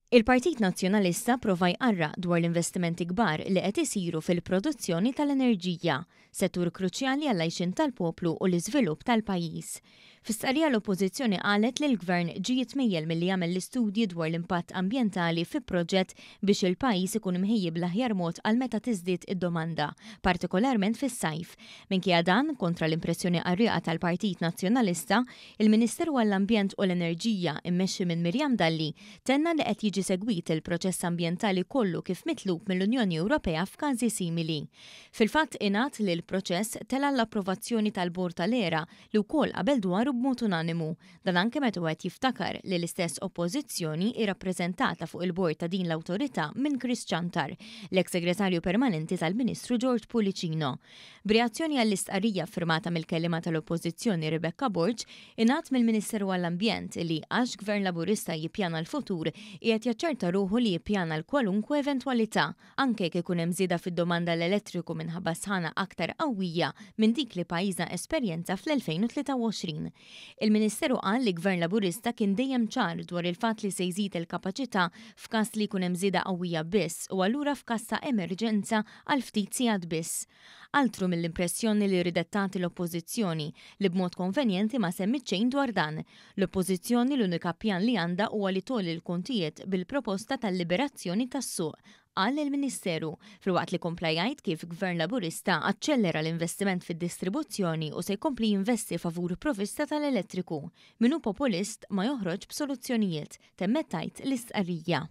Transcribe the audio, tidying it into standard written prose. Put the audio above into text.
Il-Partit Nazzjonalista prova jqarraq dwar l-investimenti kbar li qed isiru fil-produzzjoni tal-enerġija, settur kruċjali għall-għajxien tal-poplu u l-iżvilupp tal-pajjiż. Fi stqarrija l-Oppożizzjoni qalet li l-Gvern ġie jitmejjel milli jagħmel l-istudji dwar l-impatt ambjentali fi proġett biex il-pajjiż ikun imħejji bl-aħjar mod għal meta tiżdied id-domanda, partikolarment fis-sajf. Minkejja dan, kontra l-impressjoni qarrieqa tal-Partit Nazzjonalista, il-Ministeru għall-Ambjent u l-Enerġija, immexxi minn Miriam Dalli, tenna li qed jiġi segwit il-proċess ambjentali kollu kif mitlub mill-Unjoni Ewropea f'każi simili. Fil-fatt ingħad li l-proċess tela' l-approvazzjoni tal-Bord tal-ERA li wkoll qabel dwaru b'mod unanimu. Dan anke meta wieħed jiftakar li l-istess Oppożizzjoni hi rappreżentata fuq il-bord ta' din l-awtorità minn Chris Ciantar, l-eks Segretarju Permanenti tal-Ministru George Pullicino. B'reazzjoni għall-istqarrija ffirmata mill-Kelliema tal-Oppożizzjoni Rebecca Borg, ingħad mill-Ministeru għall-Ambjent li għax Gvern Laburista jippjana l-futur qiegħed jaċċerta ruħu li jippjana għal kwalunkwe eventwalità, anke jekk ikun hemm żieda fid-domanda għall-elettriku minħabba sħana aktar qawwija minn dik li pajjiżna esperjenza fl-2023. Il-Ministeru qal li Gvern Laburista kien dejjem ċar dwar il-fatt li se jżid il-kapaċità f'każ li jkun hemm żieda qawwija biss u allura f'każ ta' emerġenza għal ftit sigħat biss. Altru mill-impressjoni li riedet tagħti l-Oppożizzjoni, li b'mod konvenjenti ma semmiet xejn dwar dan. L-Oppożizzjoni l-unika pjan li għandha huwa li tgħolli l-kontijiet bil-proposta tal-liberazzjoni tas-suq, qal il-Ministeru, filwaqt li kompla jgħid kif Gvern Laburista aċċellera l-investiment fid-distribuzzjoni u se jkompli jinvesti favur provista tal-elettriku. Min hu populist ma joħroġx b'soluzzjonijiet, temmet tgħid l-istqarrija.